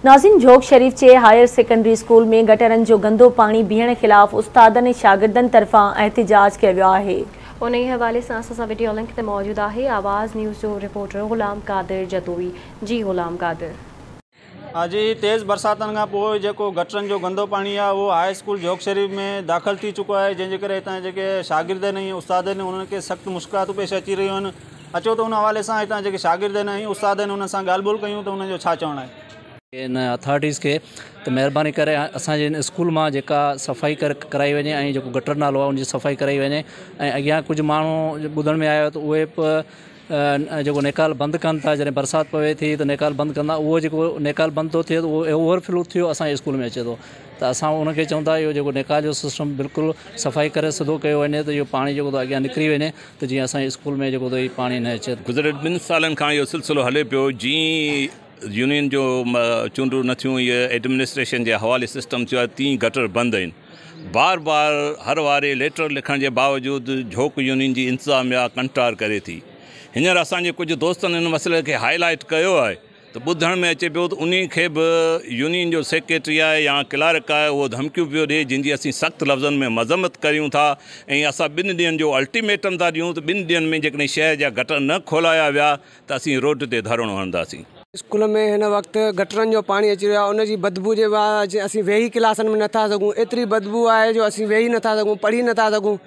ناظرين جهوڪ شريف جي higher secondary school ۾ گٽرن جو گندو پاڻي بيهڻ خلاف استادن ۽ شاگردن طرفان احتجاج ڪيو ويو آهي. انهي حوالي سان اسان سان وڊيو لنڪ تي موجود آهي آواز نيوز جو رپورٽر غلام قادر جتوئي جي غلام قادر. جي تيز برساتن کان پوء جيڪو گٽرن جو گندو پاڻي آهي اهو هاء اسڪول جهوڪ شريف ۾ داخل ٿي چڪو آهي جنهن جي ڪري هتان جيڪي شاگرد آهن ۽ استاد آهن انهن کي سخت مشڪلاتون پيش اچي رهيون آهن اچو ته ان حوالي سان هتان جيڪي شاگرد آهن ۽ استاد آهن انهن سان ڳالهه ٻولهه ڪيون ته انهن جو ڇا چوڻ آهي. ان اٿارٽيز کي ته مهرباني ڪري اسان جي ان اسڪول مان جيڪا صفائي ڪرائي وڃي ۽ جيڪو گٽر نالو آهي ان جي صفائي ڪرائي وڃي ۽ اڳيان ڪجهه ماڻهو ٻڌڻ ۾ آيو ته اهي به جيڪو نيڪال بند ڪن ٿا جڏهن برسات پوي ٿي ته نيڪال بند ڪندا اهو جيڪو نيڪال بند ٿو ٿئي ته اهو اوور فلو ٿيو اسان جي اسڪول ۾ اچي ٿو ته اسان ان کي چئون ٿا اهو جيڪو نيڪال جو سسٽم بلڪل صفائي ڪري سڌو ڪيو وڃي ته اهو پاڻي جيڪو اڳيان نڪري وڃي ته جيئن اسان جي اسڪول ۾ جيڪو ته هي پاڻي نه اچي. گذريل ٻن سالن کان اهو سلسلو هلي پيو جيئن يونين جو چونڊون نه ٿيون هي ايڊمنسٽريشن جي حوالي سسٽم ٿيو آهي تيئن گٽر بند آهن بار بار هر واري ليٽر لکڻ جي باوجود جهوڪ يونين جي انتظاميا ڪنٽار ڪري ٿي هينئر اسان جي ڪجهه دوستن ان مسئلي کي هائي لائيٽ ڪيو آهي ته ٻڌڻ ۾ اچي پيو ته انهي کي به يونين جو سيڪريٽري آهي يا ڪلارڪ آهي اهو ڌمڪيون پيو ڏئي جن جي اسين سخت لفظن ۾ مذمت ڪريون ٿا ۽ اسان ٻن ڏينهن جو الٽيميٽم ٿا ڏيون ته ٻن ڏينهن ۾ جيڪڏهن شهر جا گٽر نه کولايا ويا ته اسين روڊ تي ڌرڻو هڻنداسين. اسڪول ۾ هن وقت گٽرن جو پاڻي اچي رهيو آهي ان جي بدبو جي اسين ويهي ڪلاسن ۾ نٿا سگهون ايتري بدبو آهي جو اسين ويهي نٿا سگهون پڙهي نٿا سگهون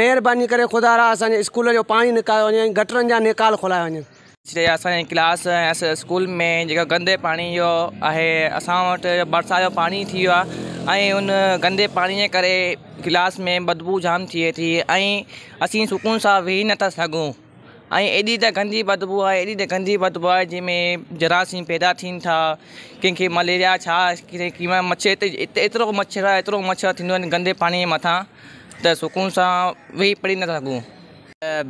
مهرباني ڪري خدارا اسان جي اسڪول جو پاڻي نڪايو وڃي ۽ گٽرن جا نيڪال کولايا وڃن. اسان جي ڪلاس ۽ اسان اسڪول ۾ جيڪا گندي پاڻي جو آهي اسان وٽ برسات جو پاڻي ٿي ويو آهي ۽ ان گندي پاڻي جي ڪري ڪلاس ۾ بدبو جام ٿئي ٿي ۽ اسين سڪون سان ويهي نٿا سگهون ۽ ايڏي ته گندي بدبو آهي ايڏي ته گندي بدبو آهي جنهن ۾ جراثيم پيدا ٿين ٿا ڪنهن کي مليريا ڇا ڪنهن مڇر ايترو مڇر آهي ايترو مڇر ٿيندو آهي گندي پاڻي جي مٿان ته سڪون سان ويهي پڙهي نٿا سگهون.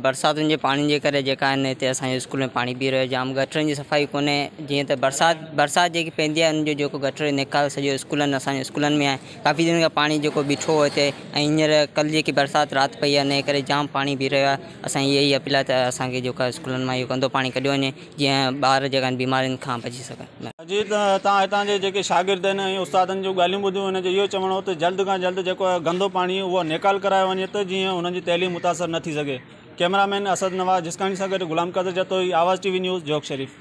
برساتن جي پاڻي جي ڪري جيڪا آهن هتي اسان جي اسڪول ۾ پاڻي بيهي رهيو جام گٽرن جي صفائي ڪونهي جيئن ته برسات برسات جيڪي پوندي آهي ان جو جيڪو گٽر جو نيڪال سڄو اسڪولن اسان جي اسڪولن ۾ آهي ڪافي ڏينهن کان پاڻي جيڪو بيٺو هو هتي ۽ هينئر ڪلهه جيڪي برسات رات پئي آهي ان جي ڪري جام پاڻي بيهي رهيو آهي اسان جي اها ئي اپيل آهي ته اسان کي جيڪو آهي اسڪولن مان اهو گندو پاڻي ڪڍيو وڃي جيئن ٻار جيڪا آهن بيمارين کان بچي سگهن. جي ته توهان هتان جي جيڪي شاگرد آهن ۽ استادن جون ڳالهيون ٻڌيون هن جو اهو چوڻ هو ته جلد کان جلد جيڪو آهي گندو پاڻي اهو نيڪال ڪرايو وڃي ته جيئن هنن جي تعليم متاثر نه ٿي سگهي ڪئميرا مين اسد نواز جسڪاڻي سان گڏ Ghulam Qadir Jatoi Awaz T V news Jhok Sharif.